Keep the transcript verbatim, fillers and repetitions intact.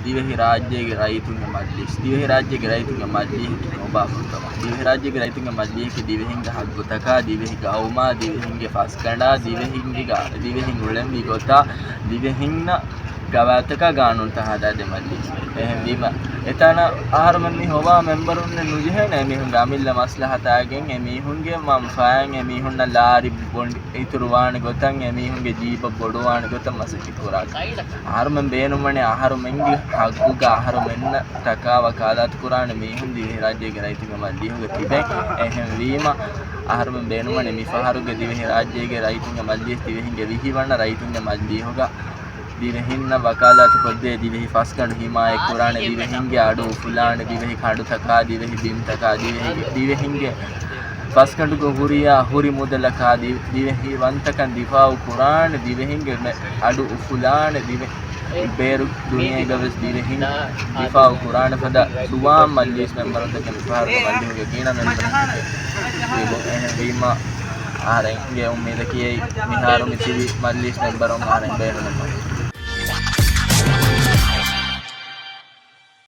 ދިވެހި ރާއްޖޭގެ ރައްޔިތުންގެ މަޖްލީސް. ދިވެހި ރާއްޖޭގެ ރައްޔިތުންގެ މަޖްލީހަކީ ކޮބާ ފުރަތަމަ؟ ދިވެހި ރާއްޖޭގެ ރައްޔިތުންގެ މަޖްލީހަކީ ދިވެހިންގެ ހައްގުތަކާ، ދިވެހި ގައުމާ، ދިވެހިންގެ ފަސްގަނޑާ، ދިވެހިންގެ ގާ-، ދިވެހިން އުޅެންވީ ގޮތާ، ދިވެހިންނަށް ގަވާއިދުތަކާ ގާނޫނުތައް ހަދާދޭ މަޖްލީސް. އެހެންވީމަ، އެތަނަށް އަހަރުމެން މި ހޮވާ މެމްބަރުންނެއް ނުޖެހޭނެ އެމީހުންގެ އަމިއްލަ މަސްލަހަތާގެން، އެމީހުންގެ މަންފާއެއް، އެމީހުންނަށް ލާރި ބޮނޑި އިތުރުވާނެ ގޮތަށް، އެމީހުންގެ ޖީބަށް ބޮޑުވާނެ ގޮތަށް މަސައްކަތް ކުރާ. އަހަރުމެން ބޭނުންވަނީ އަހަރުމެންގެ ހައްގުގަ އަހަރުމެންނަށް ޓަކާ ވަކާލާތު ކުރާނެ މީހުން ދިވެހިރާއްޖޭގެ ރައްޔިތުންގެ މަޖްލީހުގަ ތިބެން. އެހެންވީމަ، އަހަރުމެން ބޭނުންވަނީ މިފަހަރުގެ ދިވެހިރާއްޖޭގެ ރައްޔިތުންގެ މަޖްލީސް ދިވެހިންގެ ވިހި ވަނަ ރައްޔިތުންގެ މަޖްލީހުގަ ދިވެހިންނަށް ވަކާލާތު ކޮށްދޭ، ދިވެހި ފަސްގަނޑު ހިމާޔަތް ކުރާނެ، ދިވެހިންގެ އަޑު އުފުލާނެ، ދިވެހި ކަނޑުތަކާ، ދިވެހި ބިންތަކާ، ދިވެހި، ދިވެހިންގެ ފަސްގަނޑުގަ ހުރިޔާ ހުރި މުދަލަކާ، ދި-، ދިވެހި ވަންތަކަން ދިފާއު ކުރާނެ، ދިވެހިންގެ މެ-، އަޑު އުފުލާނެ، ދިވެ-، ބޭރު ދުނިޔޭގަ ވެސް ދިވެހިން ދިފާއު ކުރާނެ ފަދަ ޒުވާން މަޖްލީސް މެމްބަރުންތަކެއް މިފަހަރުގެ މަޖްލީހުގެ ގިނަ މެމްބަރުންތަކެއް ވީމަ، އަހަރެންގެ އުއްމީދަކީ މިހާރު މިތިބި މަޖްލީސް މެމްބަރުން އަހަރެން ބޭނުންވަނީ.